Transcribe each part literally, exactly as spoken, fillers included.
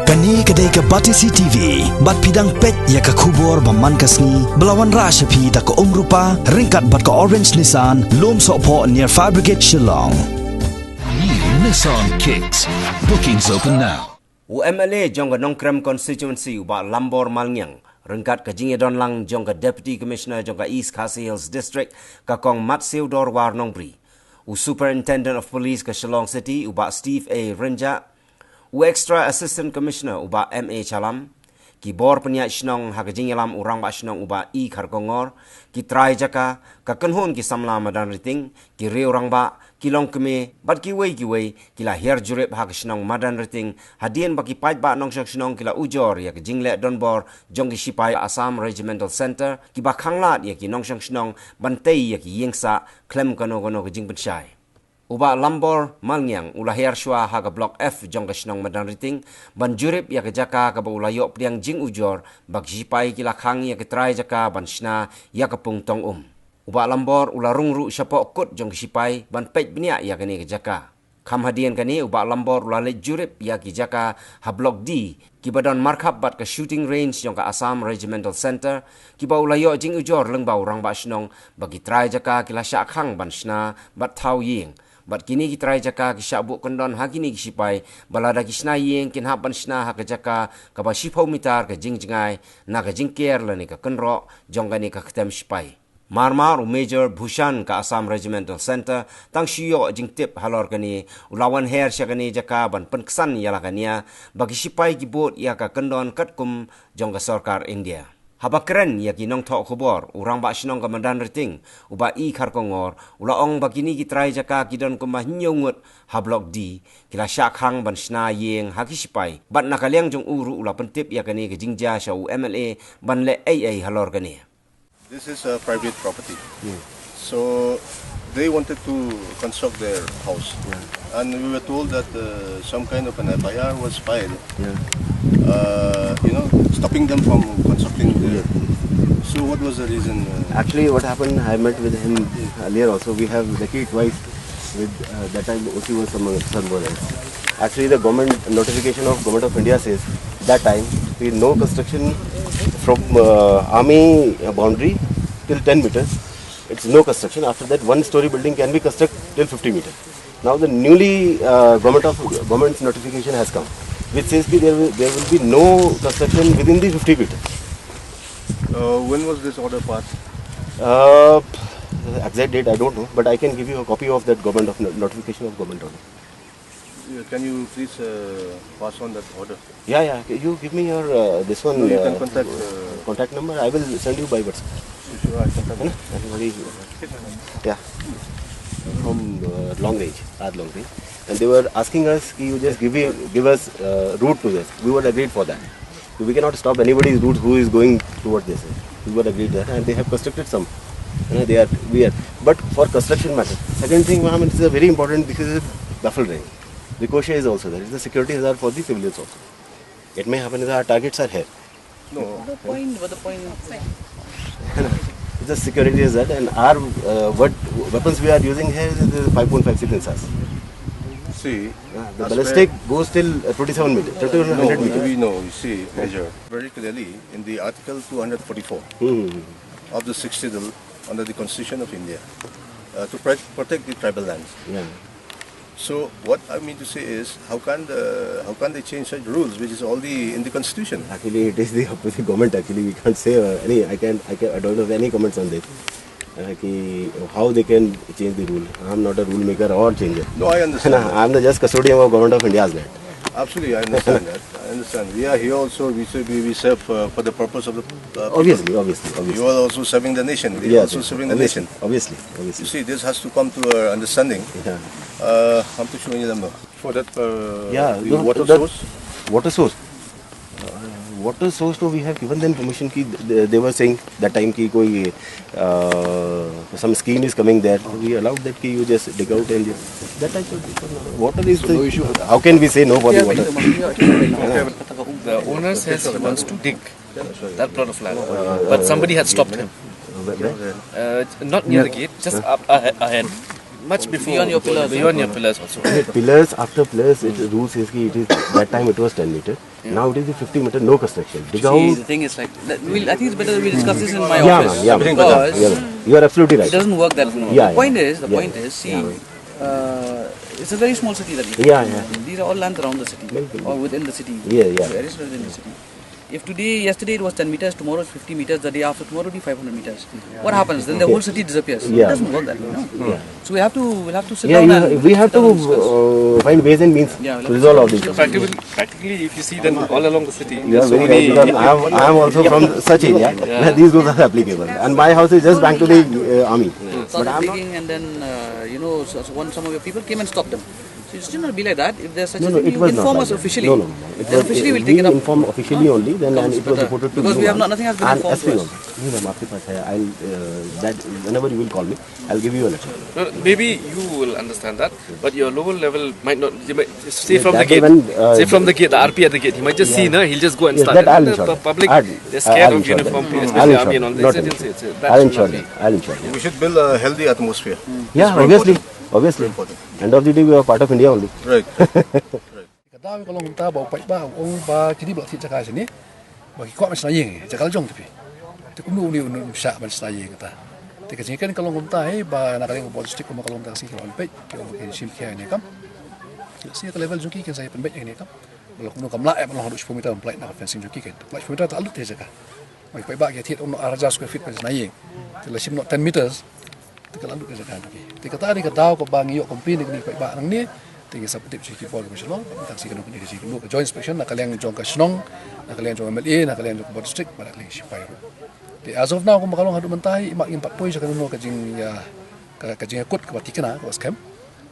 Kane ka dei ka Batesi T V, bad phi dang peit ïa ka khubor ba man ka sngi, ba la wanrah sha phi da ka Umrupa, ryngkat bad ka Orange Nissan, Lumsohphoh near Fire Brigade Shillong. New Nissan Kicks. Bookings open now. U M L A jong ka Nongkrem Constituency u Bah Lambor Malngiang, ryngkat ka jingïadon lang jong ka Deputy Commissioner jong ka East Khasi Hills District, ka Kong Matsiewdor War Nongbri, u Superintendent of Police ka Shillong City, u Bah Steve A Rynjah, u Extra Assistant Commissioner u Bah M A Chalam, ki bor pynïaid shnong ha ka jingïalam u Rangbah Shnong u Bah E Kharkongor, ki trai jaka, ka kynhun ki samla madan riting, ki riew rangbah, ki longkmie, bad kiwei kiwei, ki la hiar jurip ha ka shnong madan riting, hadien ba ki paidbah nongshong shnong ki la ujor ïa ka jingleh donbor jong ki shipai Assam Regimental Centre, kiba khanglad ïa ki nongshong shnong ban tei ïa ki ïing sah khlem kano kano ka jingpynshai. U Bah Lambor Malngiang u la hiar shuwa ha ka Block F jong ka shnong madan riting, ban jurip ïa ka jaka kaba u la ïoh pdiang jingujor ba ki shipai ki la khang ïa ki trai jaka ban shna ïa ka pung tong um. U Bah Lambor u la rung ruh shapoh kut jong ki shipai ban peit bniah ïa kane ka jaka. Kham hadien kane u Bah Lambor u la leit jurip ïa ki jaka ha Block D, kiba don markhap bad ka shooting range jong ka Assam Regimental Centre, kiba u la ïoh jingujor lyngba u Rangbah Shnong ba ki trai jaka ki la shah khang ban shna bad thaw ïing. Bad kine ki trai jaka ki shah buh kyndon ha kine ki shipai, ba lada ki shna ïing kin hap ban shna ha ka jaka kaba shiphew mitar ka jingjngai na ka jingker lane ka kynroh jong kane ka ktem shipai. Marmar u Major Bhushan ka Assam Regimental Centre, tang shu ïoh jingtip halor kane, u la wan her sha kane jaka ban pynksan ïa la ka nia, ba ki shipai ki bud ïa ka kyndon katkum jong ka sorkar India. Haba kren ïa ki nongthoh khubor, u Rangbah Shnong ka madan riting, u Bah E Kharkongor, u la ong ba kine ki trai jaka ki don kumba hynñiew ngut ha Block D, ki la shah khang ban shna ïing ha ki shipai, bad na ka liang jong u ruh u la pyntip ïa kane ka jingjia sha u M L A ban leh ei ei halor kane. This is a private property. So they wanted to construct their house. And we were told that uh, some kind of an F I R was filed, uh, you know, stopping them from constructing there. So what was the reason? Uh, Actually, what happened, I met with him earlier also. We have lectured twice with, uh, that time O C was some, some was there. Actually, the government notification of Government of India says that time there is no construction from uh, army boundary till ten meters. It's no construction. After that, one story building can be constructed till fifty meters. Now the newly uh, government of government's notification has come, which says that there will, there will be no construction within the fifty meters. Uh, when was this order passed? Uh, exact date I don't know, but I can give you a copy of that government of no- notification of government order. Uh, can you please uh, pass on that order? Yeah, yeah. Okay, you give me your uh, this one. No, you can uh, contact. Uh, contact number. I will send you by WhatsApp. Sure, I contact. है ना? Very, yeah. From uh, long range, at long range, and they were asking us, "Can you just give me, give us uh, route to this?" We were agreed for that. So we cannot stop anybody's route who is going towards this. We were agreed that, and they have constructed some. You know, they are we are. But for construction matter, second thing, Mohammed, is a very important because it's a Raffle range. The kosher is also there. It's a security hazard for the civilians also. It may happen that our targets are here. No. The point, what the point? It's a security hazard, and our uh, what weapons we are using here is the five point five six inches. See, uh, the ballistic goes till uh, twenty-seven meters, twenty-seven hundred meters. We know, you see, Major, very clearly in the Article two hundred forty-four of the Sixth Schedule under the Constitution of India uh, to pre- protect the tribal lands. Yeah. So what I mean to say is, how can the how can they change such rules which is already in the constitution? Actually, it is the opposite government. Actually, we can't say uh, any. I can I can I don't have any comments on this. Uh, ki, how they can change the rule? I'm not a rule maker or changer. No, I understand. I'm the just custodian of government of India's land. Absolutely, I understand that. I understand. We are here also. We serve, we, we serve uh, for the purpose of the. Uh, people. Obviously, obviously, obviously. You are also serving the nation. We are yes, also yes, serving obviously, the nation. Obviously, obviously. You see, this has to come to an understanding. Yeah. Uh, हम तो सुनिए लंबा. For that, uh, yeah, the no, water that source? Water source. Uh, water source तो we have given them permission कि they, they were saying that time कि कोई uh, some scheme is coming there. We allowed that कि you just dig out and just, that type of water is so the, no issue. How can we say no for the water? The owner says he wants to dig that plot of land, but somebody had stopped him. Uh, not near the gate, just up ahe- ahead. Much before, beyond your pillars, beyond your pillars also. Pillars after pillars, it rules is ki it is, that time it was ten meter. Now it is fifty meter, no construction. Dig out. See, the thing is like, that we'll, I think it's better that we discuss this in my yeah, office. Ma'am, yeah, ma'am. Because yeah, ma'am. You are absolutely right. It doesn't work that way. Yeah, the point yeah, is, the yeah, point is, see, yeah, uh, it's a very small city that we yeah, yeah. These are all lands around the city or within the city. Yeah, yeah. There is within the city. If today, yesterday it was ten meters, tomorrow it's fifty meters, the day after tomorrow will be five hundred meters. What happens? Then the whole city disappears. Yeah. It doesn't work that way, no? Yeah. So we have to, we'll have to sit yeah, down you, and we have to uh, find ways and means yeah, to resolve all these. So practically, practically, if you see, then all along the city, you are very right, because I am, I am also from such area. Yeah. These rules are applicable. And my house is just back to the uh, army. Yeah. Started digging and then, uh, you know, so, so one, some of your people came and stopped them. So it should not be like that. If there's such no, a thing, no, you inform us officially. No, no, no. It then was, officially we'll take it up. Informed officially only, then and it was reported to because we have not, nothing has been informed to us. No, ma'am, आपके पास है. I'll, uh, that, whenever you will call me, I'll give you a letter. No, maybe you will understand that, but your lower level might not. You might say from the gate, say from the gate, the R P at the gate. He might just see, no, he'll just go and start. That I'll ensure. Public, they're scared of uniform, especially army and all this. I'll ensure. I'll ensure. We should build a healthy atmosphere. Yeah, obviously, obviously. End of the day, we are part of India only. Right. Ka daw ka long kumta ba u paidbah u ong ba kini ba la thied jaka shane ba ki kwah ban shna ïing, jaka la jong te phi. Te kumno une un shah ban shna ïing kata. Te ka jingkren ka long kumta hi ba na ka liang ka bor district kumba ka long kumta ka sngi ki la wan peit ki ong ba kin shim khia ïa kane ka kam. Te lehse ka level jong ki kin sa ïa pynbeit ïa kane ka kam. Ba la kumno kam lah ïa ban long haduh shiphew meter ban pynlait na ka fencing jong ki, kan pynlait shiphew meter te la lut te jaka. Ba ki paidbah ki thied ong noh ar hajar square feet ban shna ïing. Te la shim noh ten meters. Te ka la lut ka jaka jong ki. Te kata dei ka daw kaba ngi ïoh complain na kine ki paidbah nangne. Te ngi sa pyntip sha ki bor kiba shalor, mynta ka sngi ka don kane ka jingkynduh ka joint inspection na ka liang jong ka shnong, na ka liang jong ka M L A, na ka liang jong ka bor district bad na ka liang shipai ruh. Te as of now kumba ka long haduh mynta hi, imat ngim pat poi sha kano kano ka jing, ïa, ka, ka jingïakut kaba thikna kaba skhem.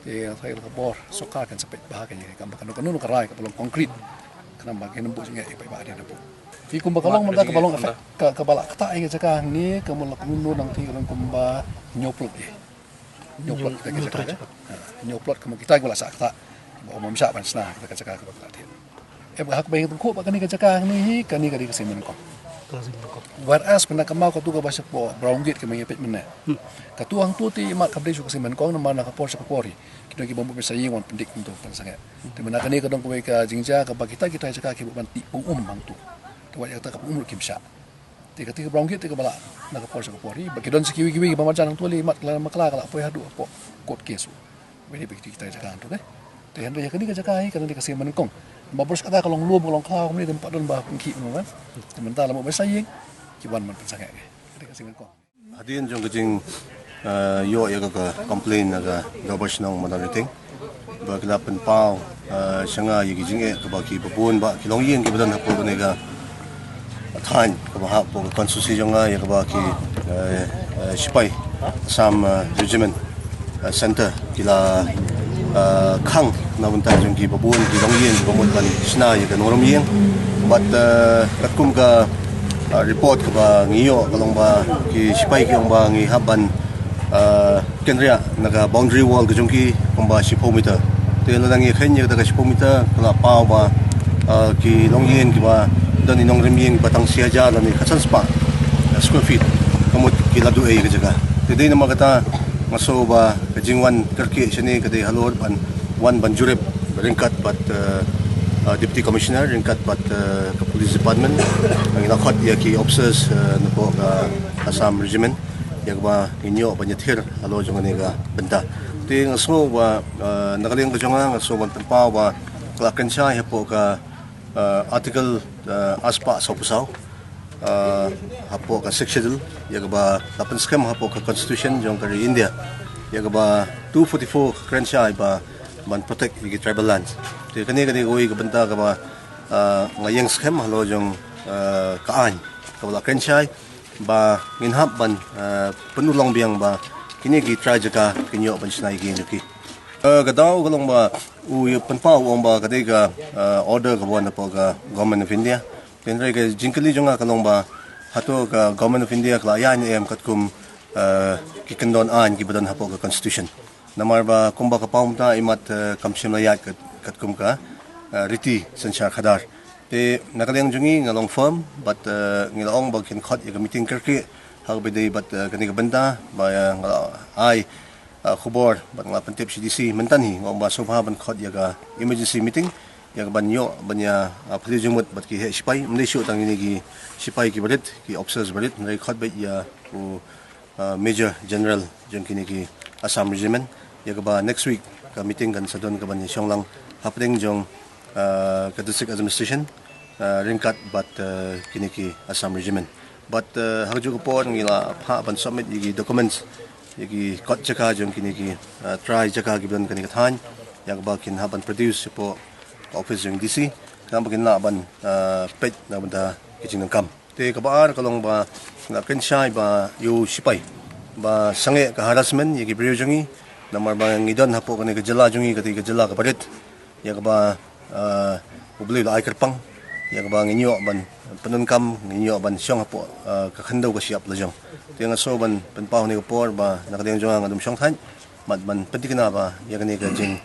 Te nga tharai ka bor sorkar kan sa peit bha ka jingkam ba kano kano ka rai kaba long concrete. Khnang ba ngin ym buh jingeh ïa ki paidbah hadien hapoh. Te kumba ka long mynta kaba long effect, ka, kaba la ktah ïa ka jaka hangne, ka mut la kumno nangta ka long kumba hynñiew plot ïa. Hynñiew plot kita ki jaka. Ha, hynñiew plot ka mut kita kiba la sah ktah. Ba ym shah ban shna kita ki jaka kaba la thied. Em, ha kaba ïeng tyngkhuh ba kane ka jaka hangne hi, kane ka dei ka seng Mynkong. Whereas pynban ka maw katu kaba shapoh Brown Gate kaba ngi peit mynne. Katu hangtu te imat kam dei shuh ka seng Mynkong namar na ka por sha ka por hi. Ki don kiba mut ban sa ïeng wan pyndik hangtu ban sangeh. Te mynta kane ka don kawei ka jingjia kaba kita kita ki jaka ki mut ban tih pung um hangtu. Te wat ïa kata ka pung um ruh kim shah. Te kata ka Brown Gate te kaba lah na ka por sha ka por hi ba ki don sha kiwei kiwei kiba marjan hangtu lei, imat ka la bakla ka la poi haduh hapoh court case. Ba dei ba kita kita ki jaka hangtu ne. Te hynrei ïa kane ka jaka hi ka dei ka seng Mynkong. Ba bor sha kata ka long lum ka long khlaw kumne te ym pat don ba pynkhih kumno kan. Te mynta la mut ban sa ïeng ki wan ban pynsangeh. Ka dei ka seng Mynkong. Hadien jong ka jing, eh, ïoh ïa ka, ka complain na ka Dorbar Shnong Madan Ïing ba ki la pynpaw, eh, sha nga ïa ki jingeh kaba kiba bun ba ki longïing kiba don hapoh kane ka thaiñ kaba hap hapoh ka constituency jong nga ïa kaba ki, eh, eh, shipai Assam, eh, Regiment, eh, Centre ki la, eh, khang na bynta jong kiba bun ki longïing kiba mut ban shna ïa ka nongrim ïing. Bad, eh, katkum ka, eh, report kaba ngi ïoh ka long ba ki shipai ki ong ba ngi hap ban, eh, kynriah na ka boundary wall ka jong ki kumba shiphew meter. Te lada ngi kheiñ ïa kata ka shiphew meter ka la paw ba, eh, ki longïing kiba don ki nongrim ïing kiba tang shi hajar lane khatsan spah square feet ka mut ki la duh ei ka jaka. Te dei namar kata nga sngew ba ka jingwan kyrkieh shane ka dei halor ban wan ban jurip ryngkat bad, eh, eh, Deputy Commissioner ryngkat bad, eh, ka Police Department. Ngi la khot ïa ki officers, eh, napoh ka Assam Regiment ïa kaba ngin ïoh ban ïathir halor jong kane ka bynta. Te nga sngew ba, eh, na ka liang ka jong nga nga sngew ban pynpaw ba ka la kren shai hapoh ka, eh, article, eh, arspah sawphew saw. Ah, hapoh ka Sixth Schedule ïa kaba la pynskhem hapoh ka Constitution jong ka ri India ïa kaba two forty-four kren shai ba ban protect ïa ki tribal lands. Te kane kane kawei ka bynta kaba, ah, nga ïeng skhem halor jong, ah, ka aiñ kaba la kren shai ba ngin hap ban, ah, pynurlong biang ba kine ki trai jaka kin ïoh ban shna ïa ki ïing jong ki. Ah, ka daw ka long ba u ïa pynpaw u ong ba ka dei ka, ah, order kaba wan hapoh ka Government of India. Hynrei ka jingkylli jong nga ka long ba hato ka Government of India ka la ïaid ne em katkum, eh, ki kyndon aiñ kiba don hapoh ka Constitution. Namar ba kumba ka paw mynta imat, eh, kam shym la ïaid kat, katkum ka, eh, riti synshar khadar. Te na ka liang jong ngi nga long firm bad, eh, ngi la ong ba kin khot ïa ka meeting kyrkieh ha kaba ïadei bad, eh, kane ka bynta ba, eh, nga la ai ah, khubor bad nga la pyntip sha D C mynta hi, nga ong ba sngewbha ban khot ïa ka emergency meeting ïa ka ban ïoh ban ïa, ah, pyrshah jingmut bad ki heh shipai, ym dei shuh tang kine ki shipai kiba rit, ki officers ba rit, hynrei khot beit ïa u, ah, Major General jong kine ki Assam Regiment, ïa kaba next week ka meeting kan sa don ka ban ïashong lang hapdeng jong, ah, ka district administration, ah, ryngkat bad, ah, kine ki Assam Regiment. Bad, ah, ha kajuh ka por ngi la phah ban submit ïa ki documents, ïa ki kot jaka jong kine ki, ah, trai jaka kiba don ha kane ka thaiñ, ïa kaba kin hap ban produce shapoh ka office jong D C, khnang ba kin lah ban, ah, peit na ka bynta ki jingdonkam. Te kaba ar ka long ba nga kynshai ba ïa u shipai ba sangeh ka harassment ïa ki briew jong ngi, namar ba ngi don hapoh kane ka jylla jong ngi, kata ka jylla kaba rit, ïa kaba, ah, U Blei u la ai kyrpang, ïa kaba ngin ïoh ban pyndonkam, ngin ïoh ban shong hapoh, ah, ka khyndew ka shyiap la jong. Te nga sngew ban pynpaw ha kane ka por ba na ka liang jong nga, nga dum shong thait, bad ban pynthikna ba ïa kane ka jing,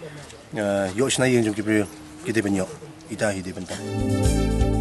ah, ïoh shna ïing jong ki briew ki dei ban ïoh, ita hi dei ban pynpaw.